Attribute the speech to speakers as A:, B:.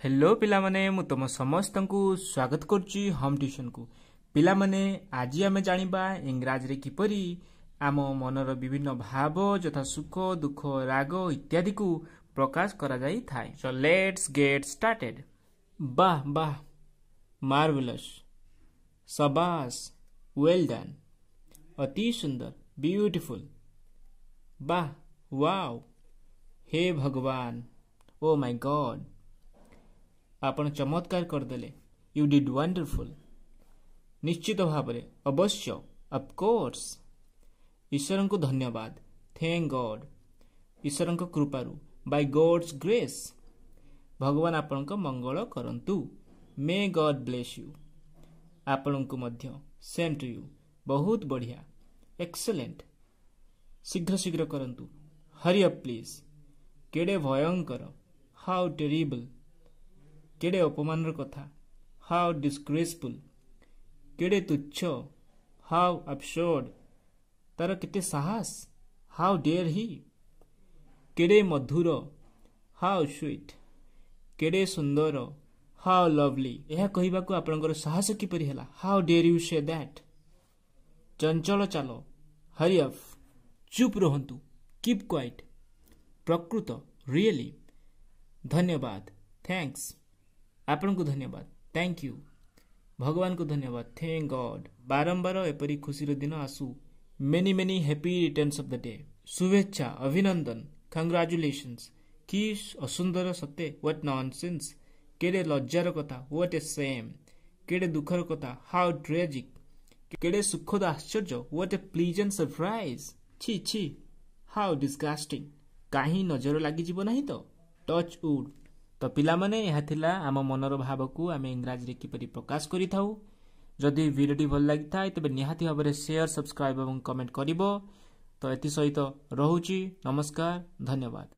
A: Hello ପିଲାମାନେ, ମୁଁ ତୁମ ସମସ୍ତଙ୍କୁ ସ୍ୱାଗତ କରୁଛି ହୋମ୍ ଟ୍ୟୁସନକୁ। ପିଲାମାନେ, ଆଜି ଆମେ ଜାଣିବା ଇଂରାଜୀରେ କିପରି ଆମ ମନର ବିଭିନ୍ନ ଭାବ ଯଥା ସୁଖ, ଦୁଃଖ, ରାଗ ଇତ୍ୟାଦିକୁ ପ୍ରକାଶ କରାଯାଇଥାଏ। So let's gate started. ବାহ ବାହ, ମାର୍ଭେଲସ୍, ସବାସ, ୱେଲ୍ ଡନ୍, ଅତି ସୁନ୍ଦର, ବ୍ୟୁଟିଫୁଲ୍, ବାହ, ୱାଓ, ହେ ଭଗବାନ, ଓ ମାଇ ଗଡ୍, ଆପଣ ଚମତ୍କାର କରିଦେଲେ, you did wonderful, ନିଶ୍ଚିତ ଭାବରେ, ଅବଶ୍ୟ, ଅଫକୋର୍ସ, ଈଶ୍ୱରଙ୍କୁ ଧନ୍ୟବାଦ, thank God, ଈଶ୍ୱରଙ୍କ କୃପାରୁ, ବାଇ ଗଡ୍ସ ଗ୍ରେସ୍, ଭଗବାନ ଆପଣଙ୍କ ମଙ୍ଗଳ କରନ୍ତୁ, ମେ ଗଡ୍ ବ୍ଲେସ୍ you, ଆପଣଙ୍କୁ ମଧ୍ୟ, ସେମ୍ ଟୁ you, ବହୁତ ବଢ଼ିଆ, ଏକ୍ସେଲେଣ୍ଟ, ଶୀଘ୍ର ଶୀଘ୍ର କରନ୍ତୁ, ହରି ଅପ୍ ପ୍ଲିଜ୍, କେଡ଼େ ଭୟଙ୍କର, ହାଉ ଟେରିବଲ୍, କେଡ଼େ ଅପମାନର କଥା, ହାଉ ଡିସଗ୍ରେସଫୁଲ୍, କେଡ଼େ ତୁଚ୍ଛ, ହାଉ ଆବସର୍ଡ, ତାର କେତେ ସାହସ, ହାଉ ଡେୟାର ହି, କେଡ଼େ ମଧୁର, ହାଉ ସୁଇଟ୍, କେଡ଼େ ସୁନ୍ଦର, ହାଉ ଲଭଲି, ଏହା କହିବାକୁ ଆପଣଙ୍କର ସାହସ କିପରି ହେଲା, how dare you say that, ଚଞ୍ଚଳ ଚାଲ, ହରି ଅପ୍, ଚୁପ୍ ରୁହନ୍ତୁ, କିପ୍ କ୍ୱାଇଟ୍, ପ୍ରକୃତ, ରିଏଲି, ଧନ୍ୟବାଦ, thanks, ଆପଣଙ୍କୁ ଧନ୍ୟବାଦ, thank you, ଭଗବାନଙ୍କୁ ଧନ୍ୟବାଦ, thank God, ବାରମ୍ବାର ଏପରି ଖୁସିର ଦିନ ଆସୁ, many many happy returns of the day, ଶୁଭେଚ୍ଛା, ଅଭିନନ୍ଦନ, କଂଗ୍ରାଚୁଲେସନ୍ସ, କି ଅସୁନ୍ଦର ସତେ, what nonsense, କେଡ଼େ ଲଜ୍ଜାର କଥା, what A same, କେଡ଼େ ଦୁଃଖର କଥା, ହାଉ ଟ୍ରାଜିକ୍, କେଡ଼େ ସୁଖଦ ଆଶ୍ଚର୍ଯ୍ୟ, what a pleasant surprise, ଛି ଛି, ହାଉ ଡିସଗାଷ୍ଟିଂ, କାହିଁ ନଜର ଲାଗିଯିବ ନାହିଁ ତ, ଟଚ୍ ଉଡ୍। ତ ପିଲାମାନେ, ଏହା ଥିଲା ଆମ ମନର ଭାବକୁ ଆମେ ଇଂରାଜୀରେ କିପରି ପ୍ରକାଶ କରିଥାଉ। ଯଦି ଭିଡ଼ିଓଟି ଭଲ ଲାଗିଥାଏ ତେବେ ନିହାତି ଭାବରେ ସେୟାର, ସବସ୍କ୍ରାଇବ୍ ଏବଂ କମେଣ୍ଟ କରିବ। ତ ଏଥିସହିତ ରହୁଛି, ନମସ୍କାର, ଧନ୍ୟବାଦ।